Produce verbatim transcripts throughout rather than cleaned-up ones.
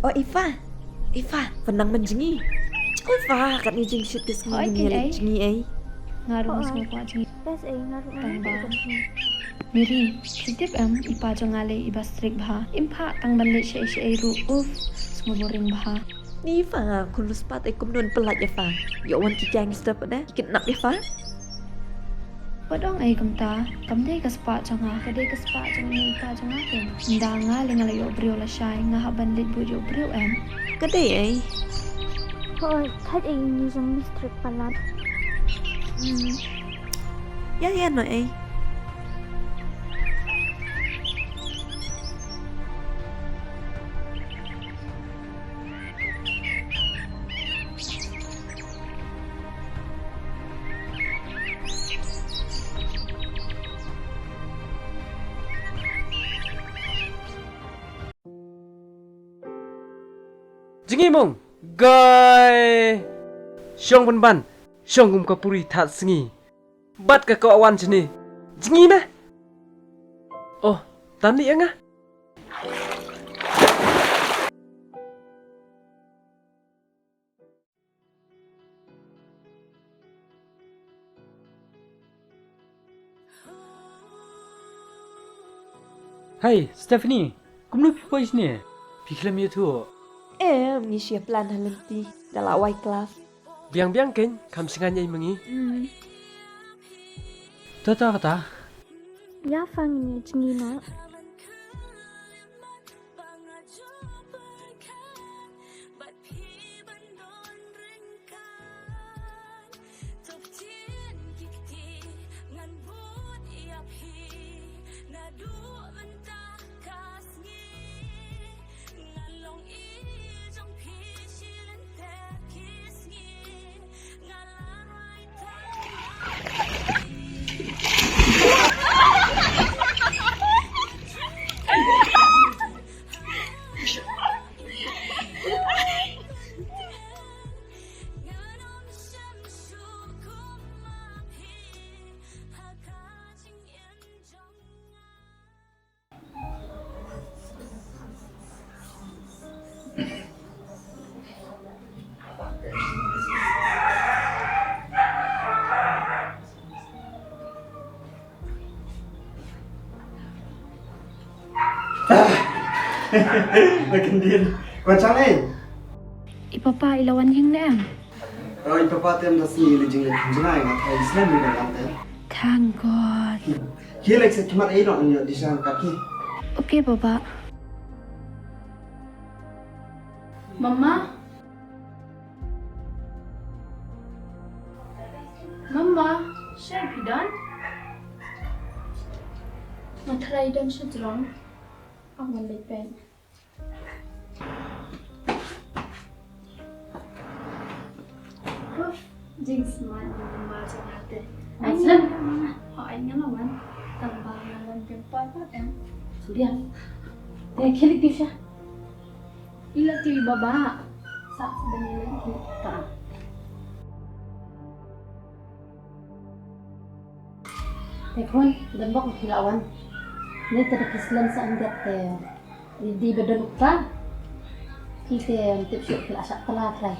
Oh, Ifa. Ifa, pynang man jngi. Oh, Ifa, katne jingshit ka sngi. Hooid, ngin ïaleh jngi ei. Nga ruh nga sngewkwah jngi. Yes ei, nga ruh nga. Tang ba Mary, phi tip em, i pa jong nga lei i ba strict bha. Im phah tang ban leit shaei shaei ruh. Uff, sngewboring bha. Ni Ifa, khun riewspah te kumno yn pyllait ïa pha. Ïoh wan ki gangster pat de, ki kidnap ïa pha. Wat ong ei kumta, kam dei ka spah jong nga, ka dei ka spah jong i pa jong nga te. Ynda nga lei nga la ïoh briew lashai, nga hap ban leit bud ïoh briew em. Ka dei ei. Hooid, thait ei ngi jong mi strict palat. Hmm. Ïa ïa noh ei. Jngi mung, gai. Shong pynban, shong kum ka puri that sngi. Bad ka kawak wan shane. Jngi me. Oh, tani ïa nga. Hai, Stephanie, kumno phi poi shane? Phi khlem ïathuh? Em, ngi shu plan ha lynti, da la wai class. Biang biang kein, kham sngewbha ïa i ma ngi. Hmm. To to kata. Ïa pha ngi jngi noh. Makin din. Kwan chang ei. I papa i la wan ïing ne em? Oh, i papa te ym da sngi, i la jingleh jingai, nga thai slem i ba wan te. Thank God. Ki lek se khmat ei noh, ngi ïoh di sang kaki. Okay, papa. Mama. Mama, shaei phi don? Nga tharai don sha jrong. Ap ngan leit peit. Uff, jingsmart jong nga te. Ai, ngan slem. Hooid, ngan wan. Tang ba ngan wan biang por pat em. Biang. Te khie leit sha. I la tip i baba. Sa sa ban ïaleh ki ta. Te khun, don bok phi la wan. Ni te da phi slem sa ïa te. Dei ba don ukta. Phi te ym tip shuh phi la shah tla trai.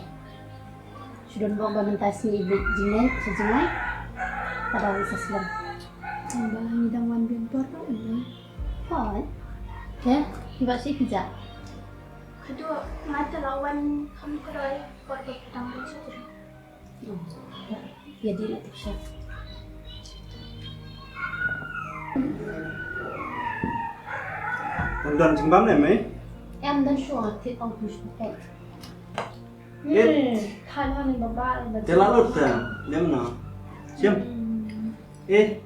Shu don bok ba mynta sngi i bit jingngai, shu jingngai. Ka dang sa slem. Tang ba ngi dang wan biang por pat em. Hooid. Te, phi bah shi phi jah. Haduh nga te la wan kham kloi por ba phi dang don sha jrong. Ïa dei na tip sha. Don don jingbam ne mei? Em don shuh, thied ong tu shuh peit. Hmm, than hon ba ba ba. Te la lut te, nem no. Sim. Hmm. Eh.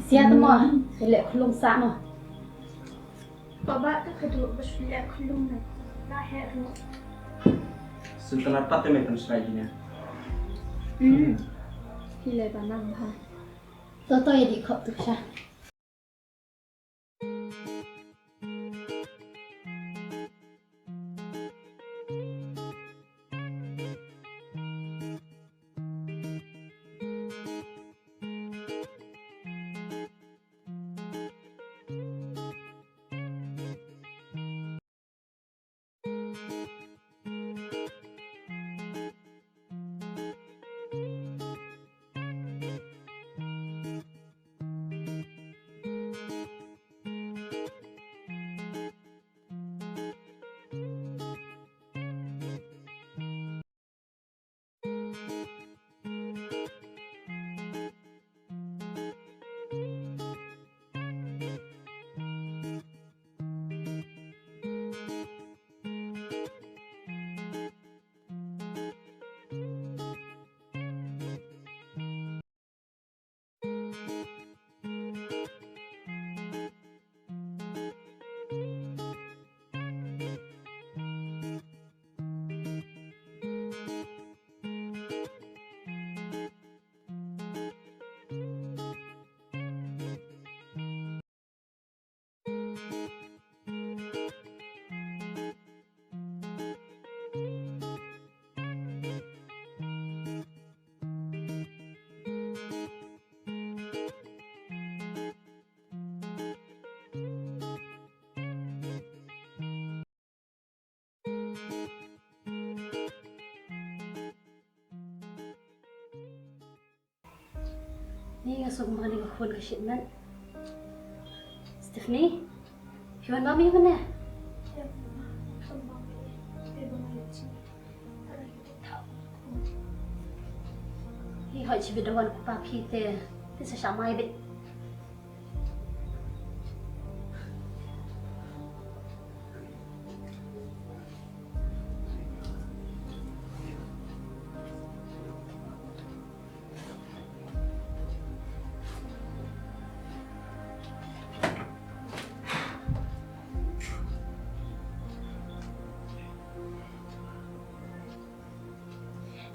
Sia te mo, te leh khulung sa mo. Baba te ka duk ba shu leh khulung na. Na heh ruh. Shu tang pat te mei pynshai ïa ne. Hmm. Hi leh ba nang bha. To to ïa dei khop tu sha. Ni nga sngewbha kane ka khun ka shit met. Stephanie, phi wan bam ïa kane? Hi hoi chi bit da wan ku pa phi te, te sa sha mai bit.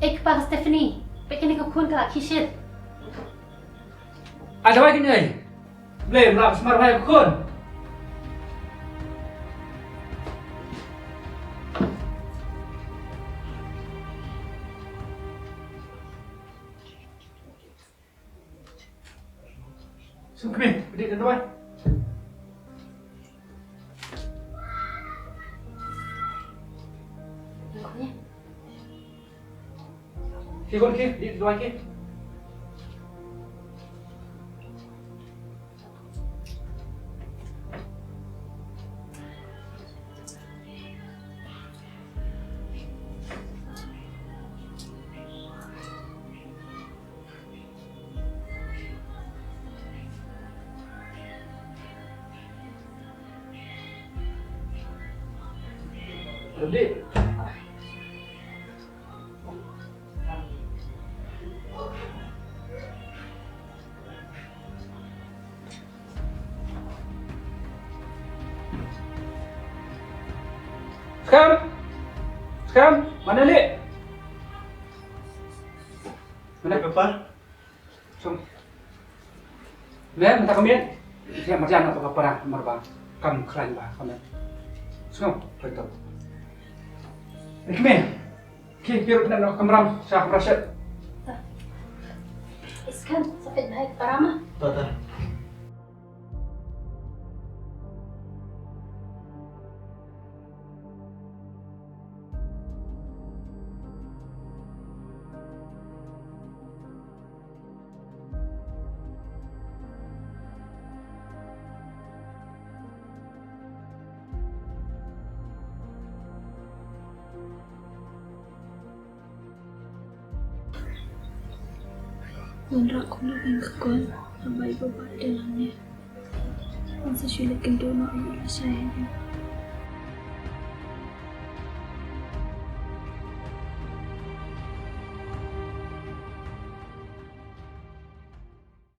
Ei kpa ka Stephanie, peit kane ka khun ka la khie shit. Ai dawai kine. Blei, mlap smar bha ïa ka khun. Sngewbha, bdih da dawai. Ki khun ki, bdih da dawai ki. Skhem! Skhem! Mana Lih? Mana? Papa? Sung. Leh, mynta ka miet. Leh, marjan na ka para, marba. Kam khlaiñ ba, ka miet. Sung, pynto. Ikme. Ki, ki ruh kane noh kamram, sha kamra shet. Skhem, sa peit bha ïa ka para ma. Ta, ta. Wanrah kumno ban kyrkhu, ha bai ba ba de lang ne. Wan sa shu leit kynduh noh ïa u lashai.